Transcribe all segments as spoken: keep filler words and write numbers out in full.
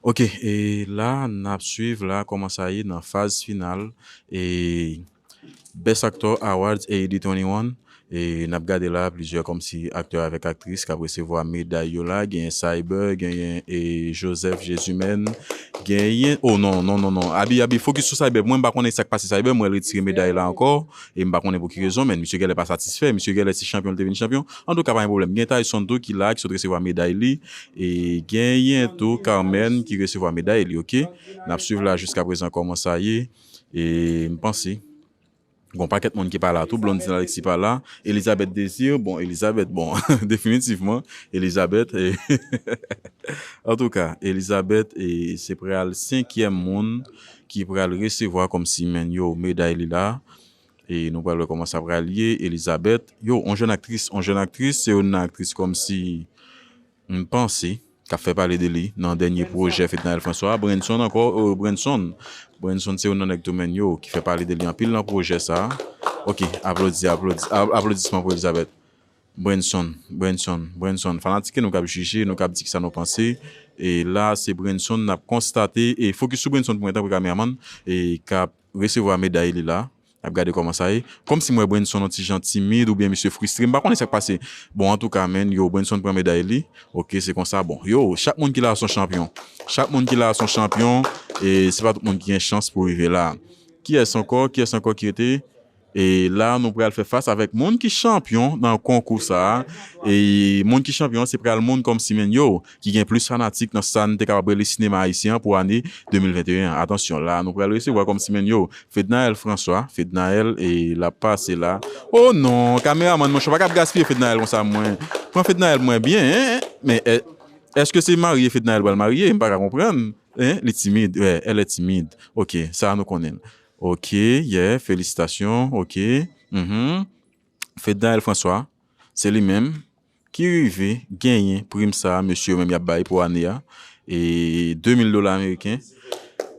Ok, e la n ap swiv la kòman sa ye nan faz final e Best Actor Awards A E D twenty-one. E n ap gade la plizyè kòmsi aktè avèk aktris k ap resevwa meday yo la. Genyen Cyber, genyen e Joseph Jesumen, genyen, oh non, non, non, non. Abi, Abi, fokis sou Cyber. Mwen, m pa konnen sa k pase Cyber, mwen retire meday la ankò. E m pa konnen pou ki rezon, men misye genlè pa satisfè. Misye genlè se chanpyon, li te vin chanpyon. Antouka, pa gen pwoblèm. Gen Tyson tou ki la, ki sot resevwa meday li. E genyen tou Carmen ki resevwa meday li, ok? N ap swiv la jiska prezan kòman sa ye. E m panse gon pakèt moun ki pa la tou. Blondine Alexis pa la. Elizabeth Désir, bon, Elizabeth, bon, definitivman, Elizabeth, e, antouka, Elizabeth, e, se pral senkyèm moun ki pral resevwa kòmsi, men yo, meday li la. E nou pral wè kòman sa pral ye. Elizabeth, yo, on jèn aktris, on jèn aktris, se youn nan aktris kòmsi m panse k ap fè pale de li nan dènye pwojè Fednaelle François a. Brenson ankò, oh, Brenson. Brenson se youn nan nèg tou, men yo, ki fè pale de li anpil nan pwojè sa a. Ok, aplodi, aplodi, ap- aplodisman pou Elizabeth. Brenson, Brenson, Brenson. Fanatik nou k ap jije, nou k ap di kisa nou panse. E la, se Brenson n ap konstate. E fokis sou Brenson pou mwen, tanpri, kameramann. E k ap resevwa meday li la. N ap gade kòman sa ye. Kòmsi m wè Brenson yon ti jan timid oubyen misye fristre. M pa konnen sa k pase. Bon, antouka, men, yo, Brenson pran meday li. Ok, se konsa. Bon, yo, chak moun ki la a se yon chanpyon. Chak moun ki la a se yon chanpyon. E se pa tout moun ki gen chans pou rive la. Kiyès ankò? Kiyès ankò ki rete? E la, nou pral fè fas avèk moun ki chanpyon nan konkou sa a. E moun ki chanpyon, se pral moun kòmsi, men, yo, ki gen plis fanatik nan sa n te kapab rele sinema ayisyen an pou ane de mil venteyen an. Atansyon, la, nou pral resevwa kòmsi, men, yo, Fednaelle François, Fednaelle, e l ap pase la. Oh non, kameramann, monchè, pa ka ap gaspiye Fednaelle konsa, mwen. Pran Fednaelle mwen byen, en, en. Men, è- èske se marye Fednaelle pral marye? M pa ka konprann. En, li timid. Ouais, elle est timide. Ok, sa a nou konnen l. Ok, yeah, felisitasyon. Ok. Mhm. Fednaelle François, se li menm ki rive genyen prim sa a, mesye yo menm y ap bay pou ane a. E de mil dola ameriken.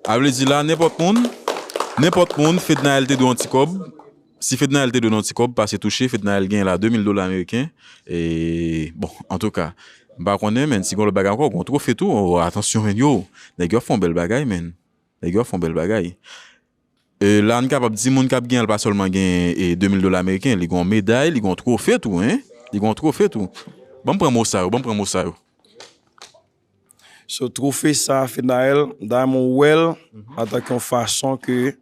A vle di la, nenpòt moun, nenpòt moun, Fednaelle te dwe yon ti kòb. Si Fednaelle te dwe yon ti kòb, pase touche, Fednaelle genyen la de mil dola ameriken. E, bon, antouka, m pa konnen, men si gon lòt bagay ankò, gon twofe tou. Oh, atansyon, men yo, nèg yo ap fè yon bèl bagay, men. Nèg yo ap fè yon bèl bagay. E, la, n kapab di moun k ap genyen l pa sèlman gen, e, de mil dola ameriken, li gon meday, li gon twofe tou, en. Li gon twofe tou. Ban m pran mo sa yo, ban m pran mo sa yo. So, twofe sa, Fednaelle, Diamond wè l antanke yon fason ke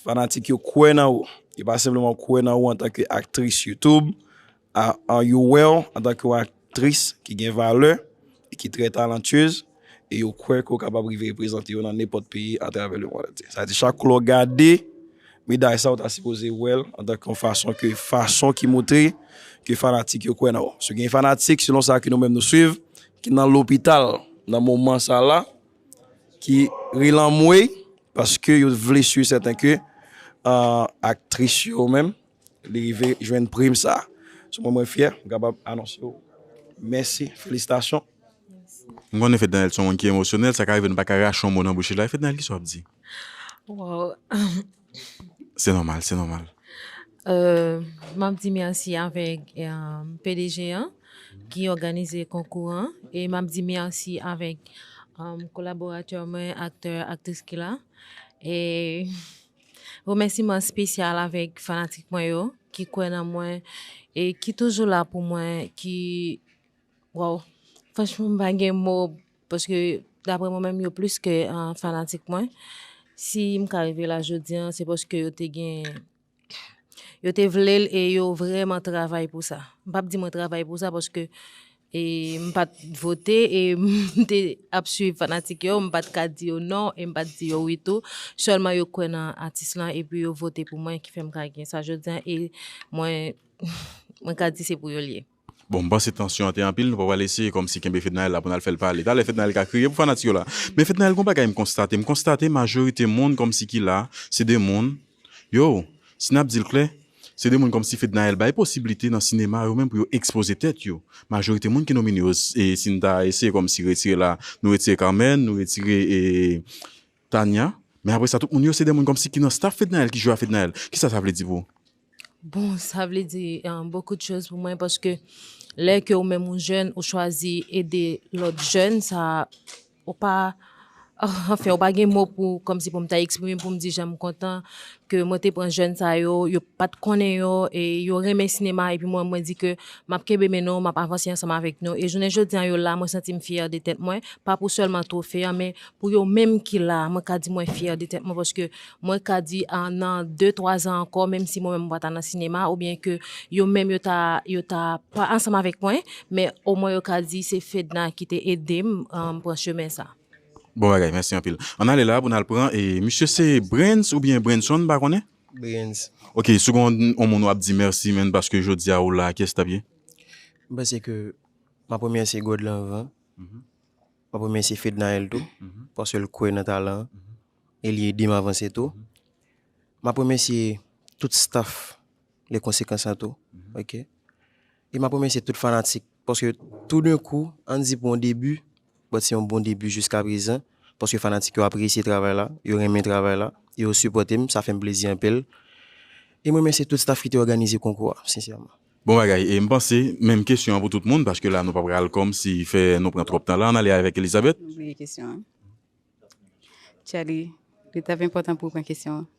fanatik yo kwè nan ou. Yo pa senpleman kwè nan ou antanke aktris YouTube, a, a, yo wè w antanke yon aktris ki gen valè e ki trè talantyez, e yo kwè ke w kapab rive reprezante yo nan nenpòt peyi atravè lemonn antye. Sa vle di, chak lè w gade meday sa, w ta sipoze wè l antanke yon fason ke, fason ki montre ke fanatik yo kwè nan ou. Si gen fanatik, selon sa ke nou menm nou swiv, ki nan lopital nan moman sa la, ki rele anmwey, paske yo vle si e sèten ke, a, aktris yo menm, li rive jwenn prim sa. So, mwen, mwen fyè, m kapab anonse w. Mèsi, felisitasyon. M konnen Fednaelle se yon moun ki emosyonèl, sa ka rive n pa ka rache yon mo nan bouch li la. Fednaelle, kisa w ap di? Wow. Se nòmal, se nòmal. Euh, m ap di mèsi avèk, euh, P D G an ki òganize konkou an. E m ap di mèsi avèk, euh, kolaboratè mwen, aktè, aktris ki la. E remèsiman espesyal avèk fanatik mwen yo, ki kwè nan mwen e ki toujou la pou mwen, ki, waw, franchman, m pa gen mo, paske daprè mwen menm, yo plis ke, ah, fanatik mwen. Si m ka rive la jodi an, se paske yo te gen, yo te vle l e yo vrèman travay pou sa. M p ap di mwen travay pou sa, paske, e, m pa t vote e m te ap swiv fanatik yo, m pa t ka di yo non e m pa t di yo wi tou. Sèlman yo kwè nan atis lan epi yo vote pou mwen ki fè m ka gen sa jodi an e mwen, mwen ka di se pou yo l ye. Bon, m panse tansyon an te anpil, nou pa pral eseye kòmsi kenbe Fednaelle la pou n al fè l pale. Talè Fednaelle ka kriye pou fanatik yo la. Men Fednaelle, gon bagay m konstate. M konstate majorite moun kòmsi ki la, se de moun, yo, si n ap di l klè, se de moun kòmsi Fednaelle bay posiblite nan sinema yo menm pou yo ekspoze tèt yo. Majorite moun ki nomine yo, e si n ta eseye kòmsi retire la, nou retire Carmen, nou retire, e, Tania. Men apre sa, tout moun yo, se de moun kòmsi ki nan staff Fednaelle, ki jwe a Fednaelle. Kisa sa vle di pou ou? Bon, sa vle di, euh, beaucoup de choses pou mwen, paske lè ke ou menm ou jèn, ou chwazi ede lòt jèn, sa, ou pa, Anfen, ou pa gen mo pou, kòmsi pou m ta eksprime, pou m di jan m kontan ke mwen te pran jèn sa yo, yo pa t konnen yo, e yo renmen sinema, epi mwen, mwen di ke m ap kenbe men nou, m ap avanse ansanm avèk nou. E jounen jodi a, yo la, mwen santi m fyè de tèt mwen, pa pou sèlman twofe a, men pou yo menm ki la, mwen ka di mwen fyè de tèt mwen, paske mwen ka di, a, nan de, twa zan ankò, menm si mwen menm mwen pa ta nan sinema, oubyen ke yo menm yo ta, yo ta pa ansanm avèk mwen, men omwen yo ka di se Fedna ki te ede m, um, pran chemen sa. Bon bagay, mèsi anpil. Ann ale la pou n al pran, e, misye se Brens oubyen Brenson, m pa konnen? Brens. Ok, si w gen yon moun w ap di mèsi, menn, paske jodi a ou la, kiyès t ap ye? M panse ke m ap remèsye God la anvan. Mhm. M ap remèsye Fednaelle tou, mhm, paske l kwè nan talan an, mhm, e li ede m avanse tou. Mhm. M ap remèsye tout staff Les Conséquences la tou, mhm, ok? E m ap remèsye tout fanatik, paske toudenkou, ann di pou yon debi, but se yon bon debi jiska prezan, paske fanatik yo apresye travay la, yo renmen travay la, yo sipòte m, sa fè m plezi anpil. E m remèsye tout staff ki te òganize konkou a, sensèman. Bon bagay, e m panse menm kesyon an pou tout moun, paske la nou pa pral kòmsi fè nou pran twòp tan la, ann ale avèk Elizabeth. Nou bliye kesyon an. Charlie, li t ap enpòtan pou w pran kesyon an.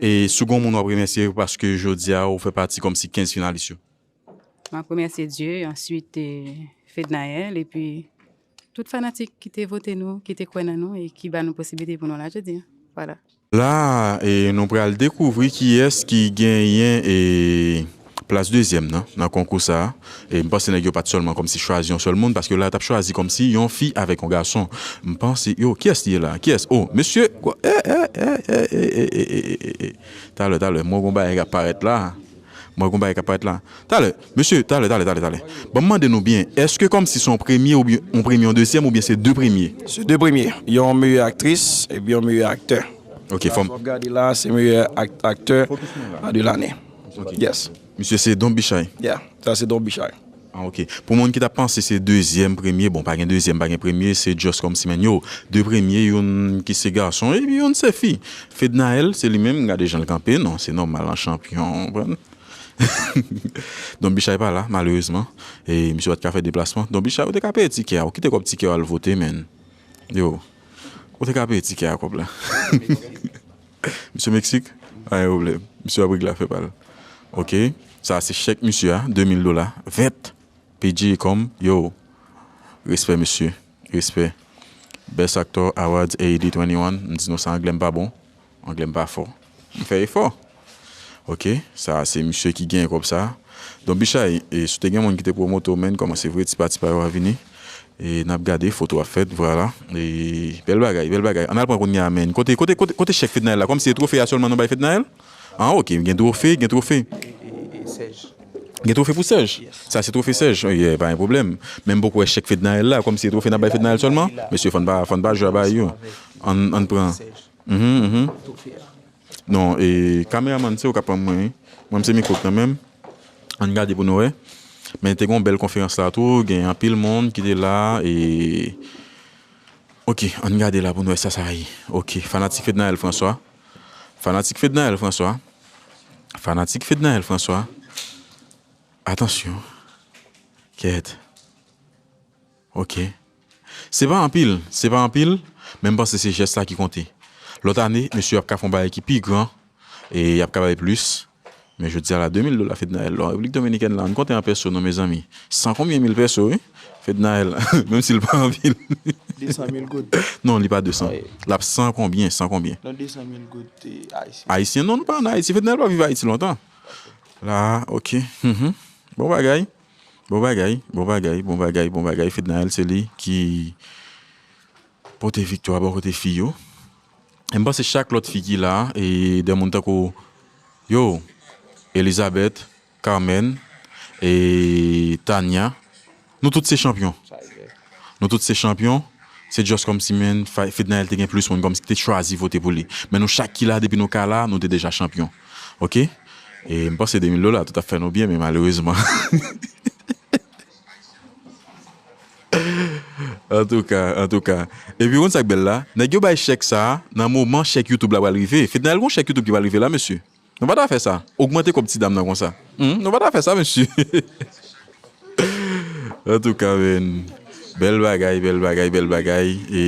E si w gen yon moun w ap remèsye paske jodi a ou fè pati kòmsi kenz finalis yo? M ap remèsye Dye, answit, eh, Fednaelle, epi tout fanatik ki te vote nou, ki te kwè nan nou e ki ba nou posiblite pou nou la jodi a. Vwala. La, e, nou pral dekouvri kiyès ki genyen, e, plas dezyèm nan, nan konkou sa a. E m panse nèg yo pa t sèlman kòmsi chwazi yon sèl moun, paske la, yo t ap chwazi kòmsi yon fi avèk yon gason. M panse, yo, kiyès li ye la? Kiyès? Oh, mesye, e, e, e, e, e, e, e, e, e, e. Talè, talè, m wè gon bagay k ap parèt la. M wè gon bagay k ap parèt la. Talè, mesye, talè, talè, talè, talè. Ban m mande nou byen, èske kòmsi se yon premye oubyen, yon premye, yon dezyèm oubyen se de premye? Se de premye. Yon meyè aktris epi yon meyè aktè. Ok, fò m. Sa w ap gade la, se meyè ak-, aktè de lane. Ok. Yes. Misye se Don Bichay. Yeah, sa se Don Bichay. Ah, ok. Pou moun ki ta panse se dezyèm premye, bon, pa gen dezyèm, pa gen premye, se just kòmsi, menn, yo, de premye, youn ki se gason, epi youn se fi. Fednaelle, se li menm, gade jan l kanpe, non, se nòmal, an chanpyon, w konprann? Don Bichay pa la, malerezman. E misye pa t ka fè deplasman. Don Bichay, ou te ka peye tikè a, ou kite kòb tikè a al vote, menn. Yo, ou te ka peye tikè a kòb la. Misye Meksik? Pa gen pwoblèm. Misye ap regle afè pa l. Ok. Sa a se chèk misye a, de mil dola. Vèt. P J Ecom, yo. Respè, mesye. Respè. Best Actor Awards A D twenty-one. M di nou sa, anglè m pa bon. Anglè m pa fò. M fè efò. Ok. Sa a se misye ki genyen kòb sa a. Don Bichay, e, si w te gen moun ki te pwomote w, menn, kòmanse voye tipa tipa yo a vini. E n ap gade, foto ap fèt, vwala. E bèl bagay, bèl bagay. Ann al pran kounye a, menn. Kote, kote, kote, kote chèk Fednaelle la? Kòmsi se twofe a sèlman nou bay Fednaelle? Ah, ok, gen twofe, gen twofe. E, e, e, Sèj. Gen twofe pou Sèj? Yes. Sa se twofe Sèj? Oh, yeah, pa gen pwoblèm. Men m poko wè chèk Fednaelle la, kòmsi se twofe n ap bay Fednaelle sèlman? Mesye, fò n pa, fò n pa jwe a bay yo. Ann, ann pran. Sèj. Mhm, mhm. Twofe a. Non, e, kameramann, se ou k ap pran mwen, wi. Mwen, m se mikwo k nan men m. Ann gade pou nou wè. Men te gen yon bèl konferans la tou, gen anpil moun ki te la, e, ok, ann gade la pou nou wè sa sa ye. Ok, fanatik Fednaelle François. Fanatik Fednaelle François. Fanatik Fednaelle François. Atansyon. Kèt. Ok. Se pa anpil, se pa anpil, men m panse se jès la ki konte. Lòt ane, mesye ap ka fè yon bagay ki pi gran, e y ap ka bay plis. Men jodi a la, de mil dola Fednaelle, lò, Repiblik Dominikèn la, ann konte an pèso non, mezanmi. San konbyen mil pèso, wi? Fednaelle, menm si l pa anpil. De san mil goud. Non, li pa de san. Wi. L ap san konbyen, san konbyen? Non, de san mil goud, e, ayisyen. Ayisyen, non, nou pa ann Ayiti. Fednaelle pa viv Ayiti lontan. La, ok. Mhm. Bon bagay. Bon bagay, bon bagay, bon bagay, bon bagay. Fednaelle, se li ki pote viktwa bò kote fi yo. E m panse chak lòt fi ki la, e de moun tankou, yo, Elizabeth, Carmen, e Tania, nou tout se chanpyon. Nou tout se chanpyon. Se just kòmsi, menn, Fa-, Fednaelle te gen plis moun kòmsi ki te chwazi vote pou li. Men nou chak ki la, depi nou ka la, nou te deja chanpyon. Ok? E m panse de mil dola tou t ap fè nou byen, men malerezman. Antouka, antouka. Epi, ou konn sa k bèl la? Nèg yo bay chèk sa a nan moman chèk YouTube la pral rive. Fednaelle gon chèk YouTube ki pral rive la, mesye. Nou pa ta fè sa. Ogmante kòb ti dam nan konsa. Hmm, nou pa ta fè sa, mesye. Antouka, menn. Bèl bagay, bèl bagay, bèl bagay. E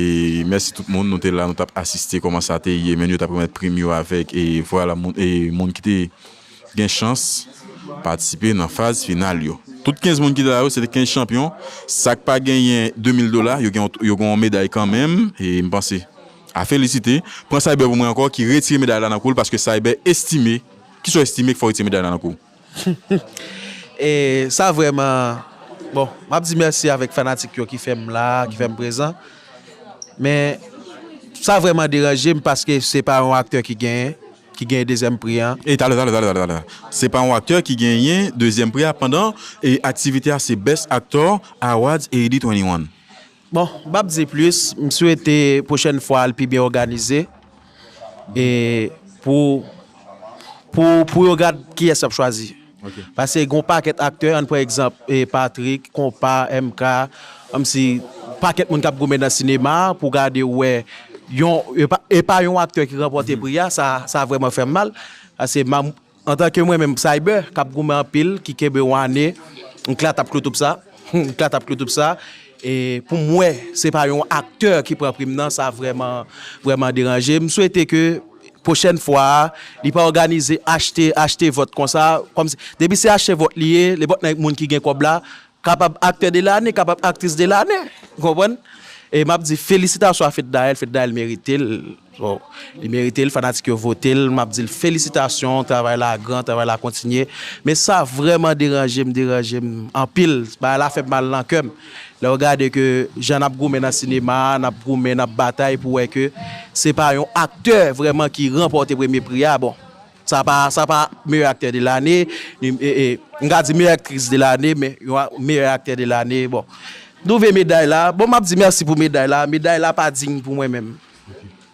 mèsi tout moun, nou te la, nou t ap asiste kòman sa te ye, men yo t ap remèt prim yo avèk, e vwala, moun, e moun ki te gen chans patisipe nan faz final yo. Tout kenz moun ki te la yo, se te kenz chanpyon. Sa k pa genyen de mil dola, yo gen, yo gen yon meday kanmenm, e m panse a felisite. Pran Cyber pou mwen ankò, ki retire meday la nan kou l, paske Cyber estime, ki sa w estime ki fè w retire meday la nan kou w? E sa vrèman, bon, m ap di mèsi avèk fanatik yo ki fè m la, ki fè m prezan. Men sa vrèman deranje m paske se pa yon aktè ki genyen, ki genyen dezyèm pri an. E talè, talè, talè, talè, talè. Se pa yon aktè ki genyen dezyèm pri a pandan e aktivite a se Best Actor Awards A D twenty-one. Bon, m p ap di plis, m swete pwochèn fwa l pi byen òganize. E pou, pou, pou yo gad kiyès y ap chwazi. Paske gen yon pakèt aktè, ann pran egzanp, e Patrick, Konpa, M K, kòmsi pakèt moun k ap goumen nan sinema a, pou gade w wè yon, e pa, e pa yon aktè ki ranpòte pri a, sa, sa vrèman fè m mal. Paske m, antanke mwen menm, Cyber, k ap goumen anpil, ki kenbe yon ane, m klate ap kloutoup sa, m klate ap kloutoup sa. E pou m wè, se pa yon aktè ki pran pri m nan, sa vrèman, vrèman deranje m. M swete ke pwochèn fwa a, li pa òganize achte, achte vòt konsa. Kòmsi, depi se achte vòt li ye, li vòt nan moun ki gen kòb la, kapab aktè de lane, kapab aktris de lane. Ou konprann? E m ap di felisitasyon a Fednaelle, Fednaelle merite l. Bon, li merite l, fanatik yo vote l, m ap di l felisitasyon, travay la gran, travay la kontinye. Men sa vrèman deranje m, deranje m anpil. Bagay la fè m mal nan kè m. Lè w gade ke jan n ap goumen nan sinema a, n ap goumen, n ap batay pou wè ke se pa yon aktè vrèman ki ranpòte premye pri a. Bon, sa pa, sa pa meyè aktè de lane, ni, e, e, m ka di meyè aktris de lane, men yon a- meyè aktè de lane, bon. M twouve meday la, bon, m ap di mèsi pou meday la, meday la pa diy pou mwen menm.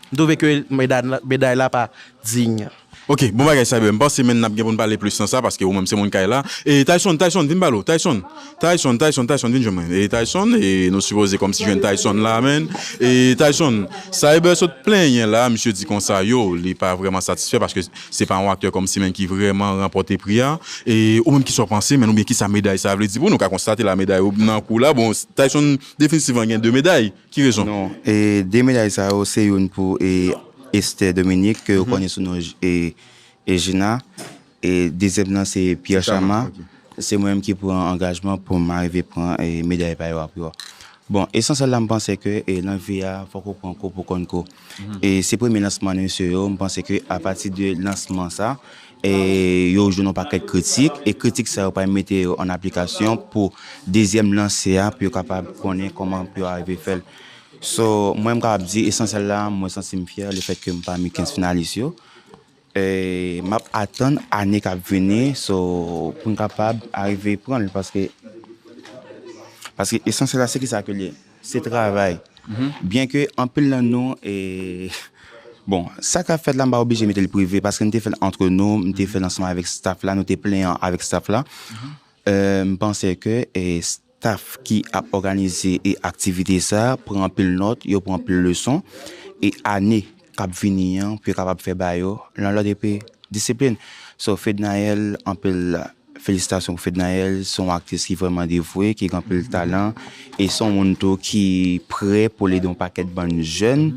M twouve ke meday la, meday la pa diy. Ok, bon bagay Cyber. M panse men n ap gen pou n pale plis nan sa, paske ou menm se moun kay la. E Tyson, Tyson, vin pale w. Tyson, Tyson, Tyson, Tyson, vin jwenn mwen. E Tyson, e nou sipoze kòmsi jwenn Tyson la, men. E Tyson, Cyber sot plenyen la, misye di konsa, yo, li pa vrèman satisfè, paske se pa yon aktè kòmsi men ki vrèman ranpòte pri a. E ou menm kisa w panse, men, oubyen kisa meday sa vle di pou nou? Ka konstate la, meday ou nan kou la. Bon, Tyson definitivman gen de meday. Ki rezon? Non, e de meday sa yo, se youn pou e Esther Dominique, ke yo konnen sou non e, e Gina. E dezyèm nan se Pierre Chama. Se mwen menm ki pran angajman pou m arive pran e meday pa yo apre yo. Bon, esansyèl la, m panse ke e nan vi a, fòk ou pran kou pou konn kou. E se premye lansman mesye yo, m panse ke apati de lansman sa, e yo jwenn yon pakèt kritik, e kritik sa yo pral mete yo an aplikasyon pou dezyèm lanse a, pou yo kapab konnen kòman pou yo arive fè l. So, mwen, m kapab di, esansyèl la, mwen santi m fyè lefèt ke m pami kenz finalis yo. E m ap atann ane k ap vini, so, pou m kapab arive pran l, paske, paske esansyèl la, se kisa ke l ye? Se travay. Byen ke anpil nan nou, e, bon, sa k ap fèt la, m pa oblije mete l prive, paske n te fè l antre nou, m te fè l ansanm avèk staff la, nou te plenyen avèk staff la. E, m panse ke e, staff ki ap òganize e aktivite sa a pran anpil nòt, yo pran anpil leson, e ane k ap vini an, pou yo kapab fè ba yo nan lòd epi disiplin. So, Fednaelle, anpil felisitasyon pou Fednaelle, se yon aktris ki vrèman devwe, ki gen anpil talan, e se yon moun tou ki prè pou l ede yon pakèt bann jèn.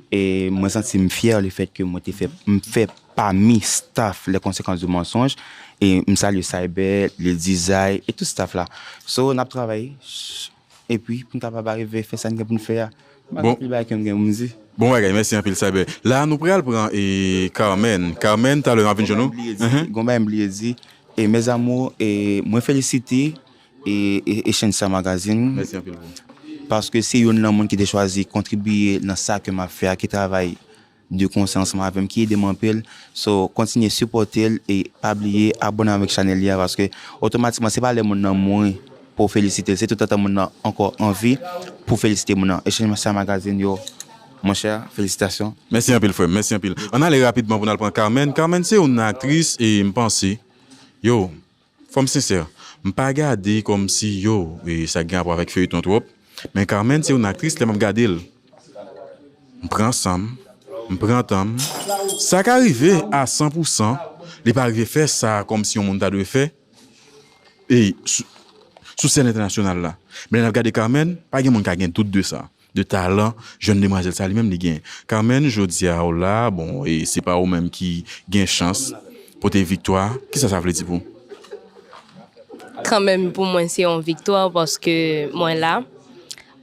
E mwen santi m fyè lefèt ke mwen te fè, m fè pami staff Les Conséquences du Mensonge, e m salye Cyber, Lil Dizay, e tout staff la. So, n ap travay, epi pou n kapab arive fè sa n gen pou n fè a. M pa gen pil bagay ke m gen pou m di. Bon bagay, mèsi anpil Cyber. La nou pral pran e Carmen. Carmen, talè n ap vin jwenn ou. Gon bagay m bliye di. E mes amours, e mwen felisite e, e, e Shensa Magazine. Mèsi anpil pou. Paske se youn nan moun ki te chwazi kontribiye nan sa ke m ap fè a, ki travay de konsè ansanm avè m, ki ede m anpil. So, kontinye sipòte l e pa bliye abòne avèk chanèl li a, paske otomatikman, se pa lè moun nan mouri pou w felisite l, se toutotan moun nan ankò anvi pou w felisite moun nan. E Shensa Magazine, yo, monchè, felisitasyon. Mèsi anpil, frè m, mèsi anpil. Ann ale rapidman pou n al pran Carmen. Carmen se youn nan aktris, e m panse, yo, fò m sensè, m pa gade kòmsi yo, e sa gen rapò avèk feyton twòp, men Carmen se youn aktris lè m ap gade l, m pran san m, m pran tan m, sa ka rive a san pou san, li pa rive fè sa kòmsi yon moun ta dwe fè, e sou, sou sèn entènasyonal la. Men lè n ap gade Carmen, pa gen moun ka gen dout de sa, de talan jèn demwazèl sa li menm li genyen. Carmen, jodi a ou la, bon, e se pa ou menm ki gen chans pote viktwa, kisa sa vle di pou ou? Kanmenm pou mwen se yon viktwa paske mwen la.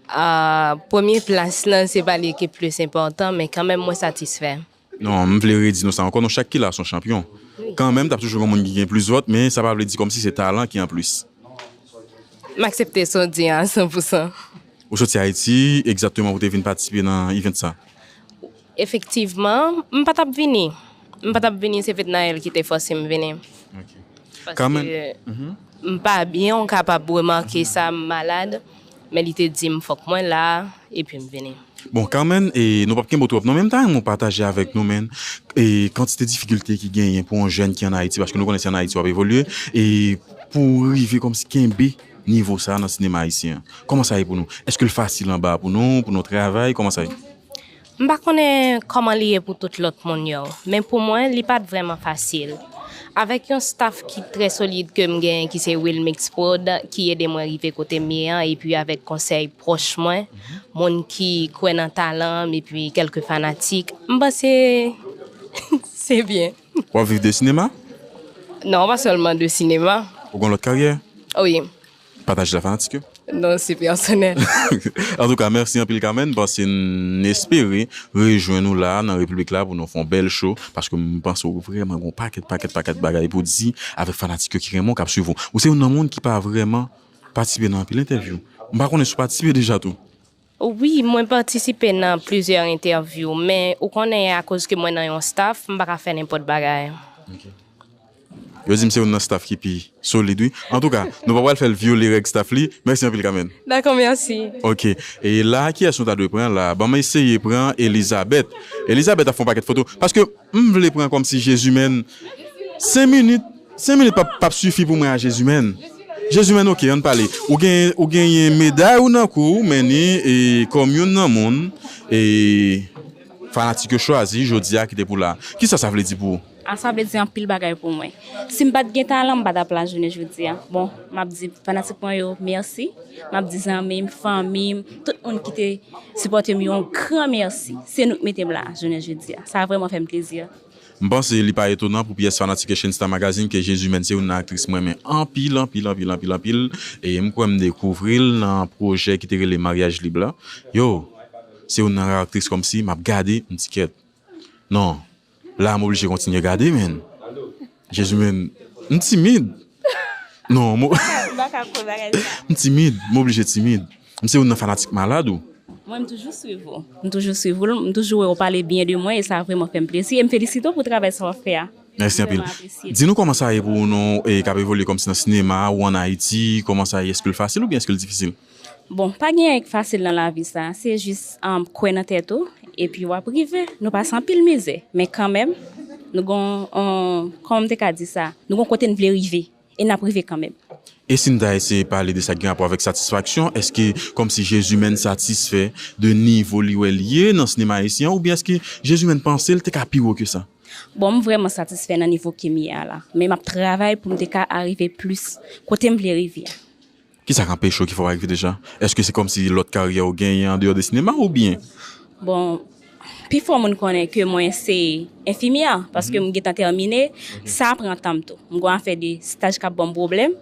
Ah, premye plas lan se pa li ki plis enpòtan, men kanmenm mwen satisfè. Non, m vle redi nou sa ankò, nou chak ki la se yon chanpyon. Kanmenm, t ap toujou gen moun ki gen plis vòt, men sa pa vle di kòmsi se talan ki an plis. M aksepte sa w di a san pou san. Ou soti Ayiti egzakteman pou te vin patisipe nan event sa? Efektivman, m pa t ap vini. M pa t ap vini, se Fednaelle ki te fòse m vini. Paske m pa byen, ou kapab remake sa, m malad, men li te di m fòk mwen la, epi m vini. Bon, Carmen, e, nou p ap kenbe w twòp non, men m ta renmen w pataje avèk nou, men, e, kantite difikilte ki genyen pou yon jèn ki ann Ayiti, paske nou konnen se ann Ayiti w ap evolye, e pou rive kòmsi kenbe nivo sa nan sinema ayisyen an. Kòman sa ye pou nou? Èske l fasil anba pou nou, pou nou travay? Kòman sa ye? M pa konnen kòman li ye pou tout lòt moun yo, men pou mwen, li pa t vrèman fasil. Avèk yon staff ki trè solid ke m genyen, ki se Wilmix Prod, ki ede mwen rive kote m ye an, epi avèk konsèy pwòch mwen, moun ki kwè nan talan m, epi kèlke fanatik, m panse se byen. W ap viv de sinema? Non, pa sèlman de sinema. Ou gen lòt karyè? Wi. Pataje la fanatik yo. Non, se pèsonèl. Antouka, mèsi anpil Carmen, m panse n espere rejwenn ou la nan Repiblik la pou nou fè yon bèl show, paske m panse ou vrèman gen yon pakèt, pakèt, pakèt bagay pou di avèk fanatik yo ki renmen w, k ap swiv ou. Ou se youn nan moun ki pa vrèman patisipe nan anpil entèvyou. M pa konnen si w patisipe deja tou. Wi, mwen patisipe nan plizyè entèvyou, men ou konnen akoz ke mwen nan yon staff, m pa ka fè nenpòt bagay. Yo di m se youn nan staff ki pi solid, wi. Antouka, nou pa pral fè l vyole règ staff li. Mèsi anpil, Carmen. Dakò, mèsi. Ok. E la, kiyès nou ta dwe pran la? Ban m eseye pran Elizabeth. Elizabeth ap fè yon pakèt foto. Paske m vle pran kòmsi Jezimèn. Senk minit. Senk minit p ap, p ap sifi pou mwen a Jezimèn. Jezimèn, ok, ann pale. Ou gen, ou genyen meday ou nan kou w, men ni, e, kòm youn nan moun, e, fanatik yo chwazi jodi a ki te pou la. Kisa sa vle di pou ou? A, sa vle di anpil bagay pou mwen. Si m pa t gen talan, m pa t ap la jounen jodi a. Bon, m ap di fanatik mwen yo mèsi. M ap di zanmi m, fanmi m, tout moun ki te sipòte m yon gran mèsi. Se nou k mete m la jounen jodi a. Sa vrèman fè m plezi. M panse li pa etonan pou pyès fanatik Echenn Star Magazine ke Jezimèn se youn nan aktris mwen renmen anpil, anpil, anpil, anpil, anpil. E m kwè m dekouvri l nan pwojè ki te rele Maryaj Lib la. Yo, se youn nan ra aktris kòmsi m ap gade, m di kèt. Non. La, m oblije kontinye gade, men. Jezimèn, m timid. Non, m. M pa ka kwè bagay sa. M timid, m oblije timid. M se youn nan fanatik malad ou. Mwen, m toujou swiv ou. M toujou swiv ou, m toujou wè w pale byen de mwen e sa vrèman fè m plezi. E m felisite w pou travay sa w ap fè a. Mèsi anpil. Di nou kòman sa ye pou nou e, k ap evolye kòmsi nan sinema, ou ann Ayiti, kòman sa ye? Èske l fasil oubyen èske l difisil? Bon, pa gen anyen k fasil nan lavi sa. Se jis um, kwè nan tèt ou, epi w ap rive. Nou pase anpil mizè, men kanmenm, nou gon, on, kòman m te ka di sa? Nou gon kote n vle rive, e n ap rive kanmenm. E si n ta eseye pale de sa k gen rapò avèk satisfaksyon, èske kòmsi Jezimèn satisfè de nivo li wè l ye nan sinema ayisyen an, oubyen èske Jezimèn panse l te ka pi wo ke sa? Bon, m vrèman satisfè nan nivo ke m ye a la, men m ap travay pou m te ka arive plis kote m vle rive a. Kisa k anpeche w ki fè w pa rive deja? Èske se kòmsi lòt karyè ou genyen andeyò de sinema oubyen? Bon, pifò moun konnen ke mwen se enfimyè, paske m gentan tèmine, sa pran tan m tou. M gon afè de staj k ap ban m pwoblèm,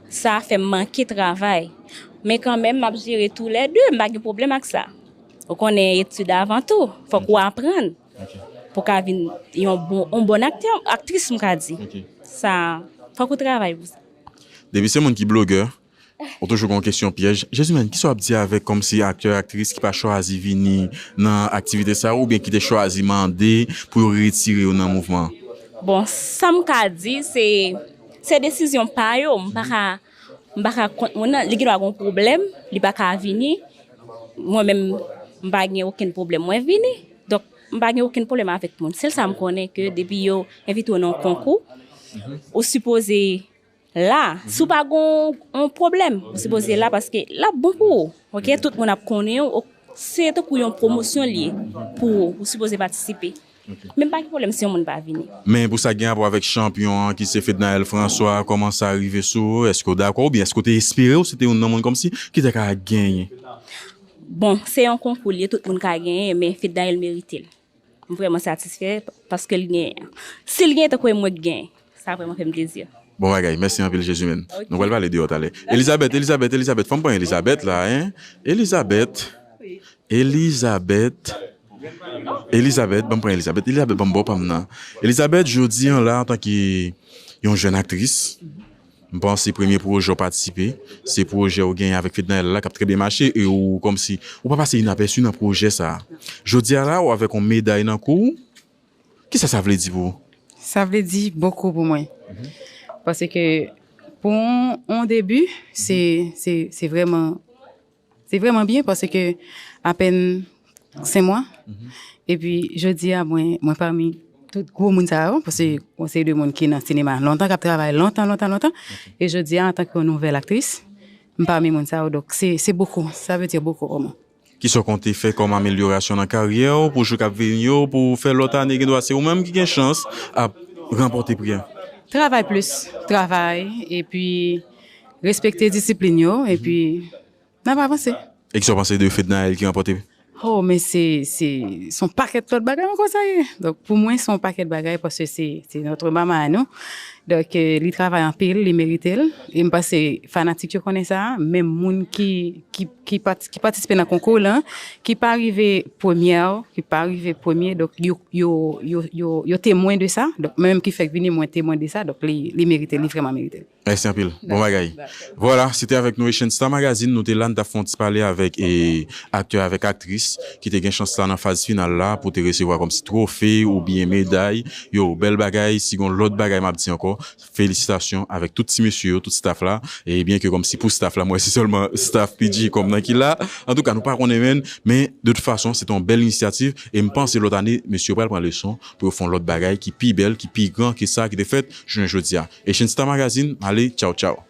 sa fè m manke travay. Men kanmenm, m ap jere toulède, m pa gen pwoblèm ak sa. Ou konnen etid avan tou, fòk ou aprann pou w ka vin yon bon, yon bòn aktè, aktris m ka di. Sa, fòk ou travay pou sa. Depi se moun ki blogè, ou toujou gen yon kesyon pyèj. Jezimèn, kisa w ap di avèk kòmsi aktè, aktris ki pa chwazi vini nan aktivite sa yo oubyen ki te chwazi mande pou yo retire yo nan mouvman an? Bon, sa m ka di, se, se desizyon pa yo. M pa ka, m pa ka kont moun nan. Li gendwa gen yon pwoblèm, li pa ka vini. Mwen menm, m pa gen okenn pwoblèm. Mwen vini. Donk, m pa gen okenn pwoblèm avèk moun. Sèl sa m konnen ke depi yo envite w nan yon konkou, ou sipoze la. Si w pa gen yon pwoblèm, ou sipoze la paske l ap bon pou ou. Oke, tout moun ap konnen w. Se tankou yon pwomosyon li ye pou ou. Ou sipoze patisipe. Men m pa gen pwoblèm si yon moun pa vini. Men pou sa gen rapò avèk chanpyon an ki se Fednaelle François, kòman sa rive sou ou? Èske w dakò oubyen èske w te espere w se te youn nan moun kòmsi ki te ka genyen? Bon, se yon konkou li ye, tout moun ka genyen, men Fednaelle merite l. M vrèman satisfè paske l genyen. Si l genyen tankou e mwen k genyen, sa vrèman fè m plezi. Bon bagay, mèsi anpil Jezimèn. Nou pral pale deyò talè. Elizabeth, Elizabeth, Elizabeth, fò m pran Elizabeth la, en. Elizabeth, Elizabeth, Elizabeth, ban m pran Elizabeth. Elizabeth, ban m ba w pa m nan. Elizabeth, jodi an la, antanke yon jèn aktris, m panse premye pwojè w patisipe, se pwojè w genyen avèk Fednaelle la, k ap trè byen mache, e ou kòmsi, ou pa pase inapèsi nan pwojè sa a. Jodi a la, ou avèk yon meday nan kou w, kisa sa vle di pou ou? Sa vle di bokou pou mwen. Paske pou yon, yon debi, se, se, se vrèman, se vrèman byen paske apèn senk mwa. Epi jodi a, mwen, mwen pami tout gwo moun sa yo, paske yon seri de moun ki nan sinema lontan, k ap travay lontan, lontan, lontan. E jodi a, antanke yon nouvèl aktris, m pami moun sa yo. Donk, se, se bokou. Sa vle di bokou pou mwen. Kisa w konte fè kòm amelyorasyon nan karyè w pou jou k ap vini yo, pou fè lòt ane, gendwa se ou menm ki gen chans ap ranpòte pri a? Travay plis, travay, epi respekte disiplin yo, epi n ap avanse. E kisa w panse de Fednaelle ki ranpòte? Oh, men se, se, se yon pakèt lòt bagay ankò sa ye. Donk, pou mwen, se yon pakèt bagay paske se, se notre mama a nou. Donk, euh, li travay anpil, li merite l. E m panse fanatik yo konnen sa, menm moun ki, ki, ki, pat, ki patisipe nan konkou lan, ki pa rive premyè, ki pa rive premye, donk yo, yo, yo, yo, yo temwen de sa. Donk, mwen menm ki fèk vini, mwen temwen de sa. Donk, li, li merite l, li vrèman merite l. Mèsi anpil. Bon bagay. Vwala, se te avèk nou Asian Star Magazine. Nou te la, nou t ap fè yon ti pale avèk e, aktè avèk aktris ki te gen chans la nan faz final la pou te resevwa kòmsi twofe oubyen meday. Yo, bèl bagay. Si gon lòt bagay m ap di ankò, felisitasyon avèk tout ti mesye yo, tout staff la. E byen ke kòmsi pou staff la, m wè se sèlman staff P G kòm nan ki la. Antouka, nou pa konnen menm, men de tout fason, se te yon bèl inisyativ. E m panse lòt ane, mesye yo pral pran leson pou yo fè yon lòt bagay ki pi bèl, ki pi gran ke sa ki te fèt jounen jodi a. Asian Star Magazine, m ale, tchaw, tchaw.